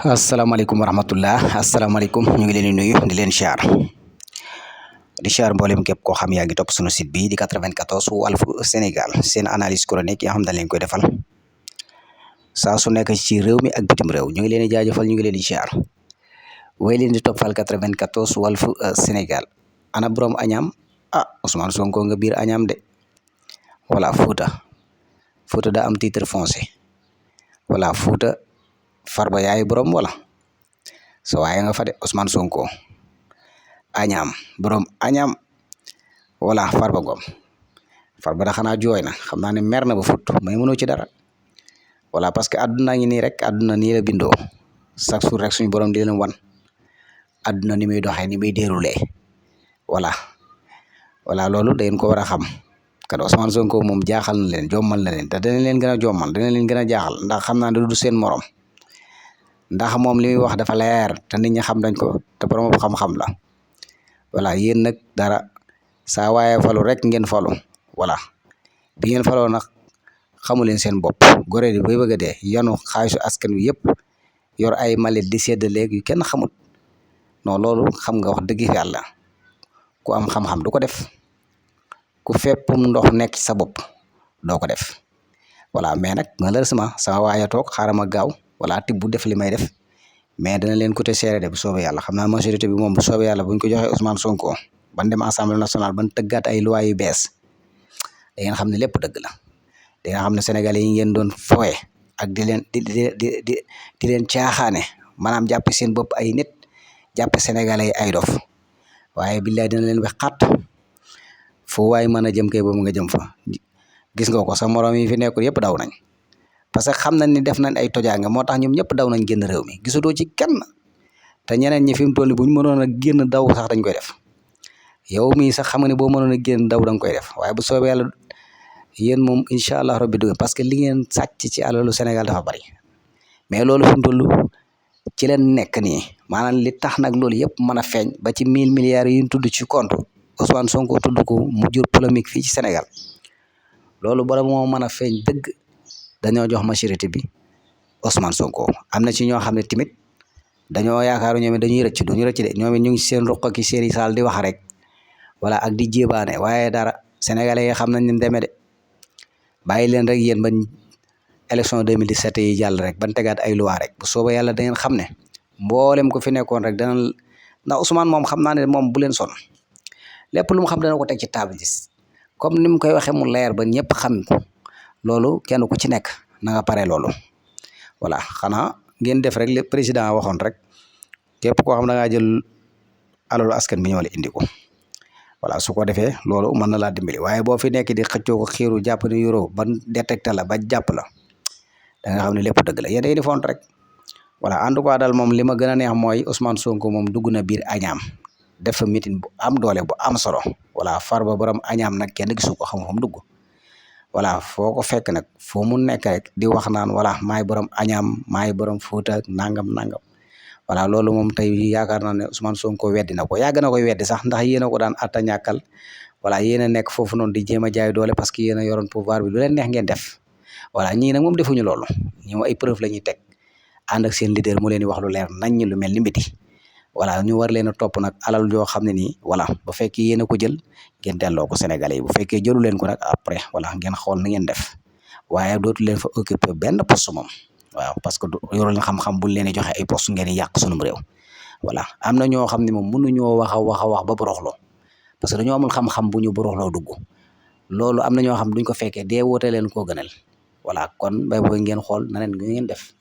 asalaamaaleykum wa rahmatullah asalaamaaleykum ñu ngi leen di nuyu di leen siyaar mboolem képp koo xam yaa ngi topp sunu site bi di 94 Walfu Sénégal seen analyse chronique yi nga xam dañ leen koy defal saa su nekk ci réew mi ak bitim réew ñu ngi leen di jaajëfal ñu ngi leen di siyaar way leen di toppal 94 Walfu Sénégal ana borom añaam Ousmane Sonko nga biir añaam de voilà Fouta daa am titre foncier voilà Fouta Farba yaay borom wala so waaye nga fa de Ousmane Sonko añaam borom añaam wala Farba Ngom Farba da xanaa jooy na xam naa ne mer na ba fut mais mënoo ci dara voilà parce que àdduna ngi nii rek àdduna nii la bindoo chaque jour rek suñu borom di leen wan àdduna ni muy doxee ni muy déroulé voilà loolu da ngeen ko war a xam kat Ousmane Sonko moom jaaxal na leen jommal na leen te dana leen gën a jommal dana leen gën a jaaxal ndax xam naa ne du seen morom ndax moom li muy wax dafa leer te nit ñi xam nañ ko te borom xam-xam la voilà yéen nag dara saa waaye falu rek ngeen falu voilà bi ngeen faloo nag xamu leen seen bopp gore di bay bëgg a dee yanu xaalisu askan wi yëpp yor ay malet di sedd léegi yu kenn xamut non loolu xam nga wax dëgg yàlla ku am xam-xam du ko def ku feppum ndox nekk ci sa bopp doo ko def voilà mais nag malheureusement sama waaye toog xaaral ma gaaw voilà tibb bu def li may def mais dana leen côté seere de bu soobee yàlla xam naa majorité bi moom bu soobee yàlla buñ ko joxee Ousmane Sonko ban dem assemblée nationale ban tëggaat ay loi yu bees da ngeen xam ne lépp dëgg la da ngeen xam ne sénégalais yi ngeen doon fowe ak di leen di leen caaxaane maanaam jàppe seen bopp ay nit jàppe sénégalais yi ay dof waaye billaay dina leen wax xat foo waay mën a jëm kay boobu nga jëm fa gis nga ko sa morom yi fi nekkul yëpp daw nañ parce que xam nañ ni def nañ ay tojaange moo tax ñoom ñëpp daw nañ génn réew mi gisutoo ci kenn te ñeneen ñi fi mu toll nii bu ñu mënoon a génn daw sax dañ koy def yow mii sax xam nga ne boo mënoon a génn daw da nga koy def waaye bu soobee yàlla yéen moom incha allah rabbi du parce que li ngeen sàcc ci alalu Sénégal dafa bari mais loolu fi mu toll ci leen nekk nii maanaam li tax nag loolu yëpp mën a feeñ ba ci 1000 milliards yi ñu tudd ci compte Ousmane Sonko tudd ko mu jur polémique fii ci Sénégal loolu bala moo mën a feeñ dëgg dañoo jox majorité bi Ousmane Sonko am na ci ñoo xam ne tamit dañoo yaakaaru ñoom dañuy rëcc duñu rëcc de ñoom ñu ngi seen ruq ki seeni saal di wax rek voilà ak di jébaane waaye dara sénégalais yi xam nañ ne demee de bàyyi leen rek yéen bañ élection 2017 yi jàll rek ban tegaat ay loi rek bu soobee yàlla da ngeen xam ne mboolem ko fi nekkoon rek dana ndax Ousmane moom xam naa ne moom bu leen son lépp lu mu xam dana ko teg ci table ji comme ni mu koy waxee mu leer ba ñëpp xam ko loolu kenn ku ci nekk na nga pare loolu voilà xanaa ngeen def rek le président waxoon rek képp koo xam da ngaa jël alalu askan bi ñoo la indi ko voilà su ko defee loolu mën na laa dimbali waaye boo fi nekk di xëccoo ko xiiru jàpp ne yoroo ban détecté la ba jàpp la da nga xam ne lépp dëgg la yéen di font rek voilà en tout cas daal moom li ma gën a neex mooy Ousmane Sonko moom dugg na biir añaam def fa meeting bu am doole bu am solo voilà Farba borom añaam nag kenn gisu ko xam fa mu dugg voilà foo ko fekk nag foo mu nekk rek di wax naan voilà maay borom añaam maay borom Fuuta nangam voilà loolu moom tey yaakaar naa ne Ousmane Sonko weddi na ko yàgg na koy weddi sax ndax yéen a ko daan atta ñàkkal voilà yéen a nekk foofu noonu di jéem a jaay doole parce que yéen a yoroon pouvoir bi lu leen neex ngeen def voilà ñii nag moom defuñu loolu ñi ay preuve la ñuy teg ànd ak seen leader mu leen di wax lu leer nañ lu mel ni mbiti voilà ñu war leen a topp nag alal joo xam ne nii voilà bu fekkee yéen a ko jël ngeen delloo ko Sénégalais yi bu fekkee jëlu leen ko nag après voilà ngeen xool na ngeen def waaye dootu leen fa occupé benn poste moom waaw parce que yoru leen xam-xam buñ leen di joxe ay poste ngeen yàq sunum réew voilà am na ñoo xam ne moom mënuñoo wax a wax ba boroxloo parce que dañoo amul xam-xam bu ñu boroxloo dugg loolu am na ñoo xam duñ ko fekkee dee woote leen koo gënal voilà kon bay booy ngeen xool na leen ngeen def